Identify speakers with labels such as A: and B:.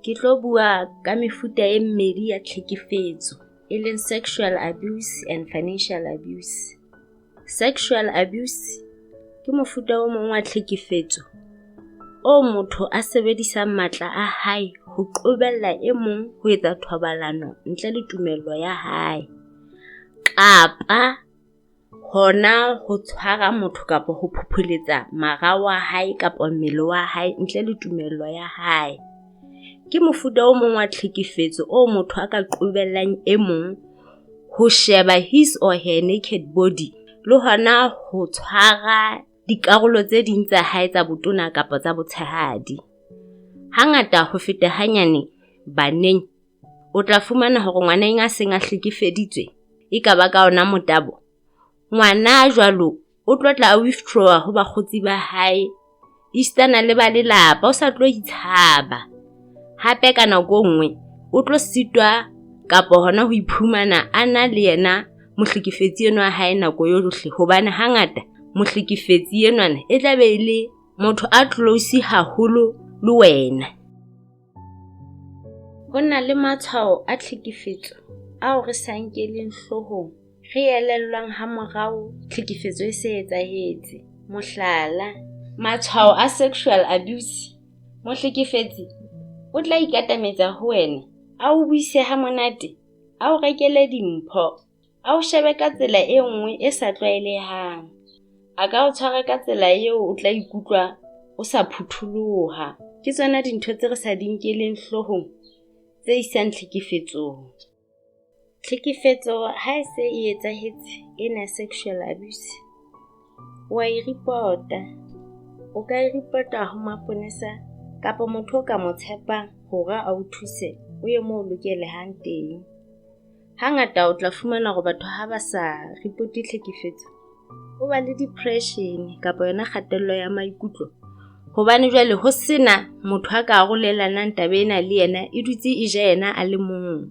A: Ke tlo bua ka mefuta e mmedi ya tlhekefetso, e leng sexual abuse and financial abuse. Sexual abuse ke mofuta o mong wa tlhekefetso o motho a sebedisang matla a hae ho qobella e mong ho etsa thobalano ntle le tumello ya hae. Kapa hona ho tshwara motho kapa ho phopholetsa mara wa hae kapa mmele wa hae ntle le tumello ya hae. Ke mofuta o mong wa tlhekefetso o motho a ka qobellang e mong ho sheba his or her naked body le hona ho tshwara dikarolo tse ding tsa hae tsa botona kapa tsa botshehadi. Hangata ho feta hanyane baneng, o tla fumana hore ngwaneng a seng a hlekefeditswe e ka ba ka ona motabo, ngwana jwalo o tlo tla a withdrawa ho bakgotsi ba hae esitana le ba lelapa, o sa tlo itshaba. Hape ka nako e nngwe o tlo sitwa kapa hona ho iphumana a na le yena mohlekefetsi enwa wa hae nako yohle, hobane hangata mohlekefetsi enwana e tla be e le motho a close haholo le wena. Ho na le matshwao a tlhekefetso ao re sa nkeleng hloohong, re elellwang hamorao tlhekefetso e se etsahetse. Mohlala, matshwao a sexual abuse, mohlekefetsi o tla ikatametsa ho wena, a o buise ha monate, a o rekele dimpho, a o shebe ka tsela e nngwe e sa tlwaelehang. A ka o tshwara ka tsela eo o tla ikutlwa o sa phutholoha. Ke tsona dintho tse re sa di nkeleng hloohong tse isang tlhekefetsong. Tlhekefetso ha e se e etsahetse ena sexual abuse, wa e report-a. O ka e report-a ho maponesa kapa motho o ka mo tshepang hore a o thuse o ye moo o lokelehang teng. Hangata o tla fumana hore batho ha ba sa report-e tlhekefetso, o ba le depression kapa yona kgatello ya maikutlo, hobane jwale ho sena motho a ka arolelanang taba ena le yena, e dutse e ja yena a le mong.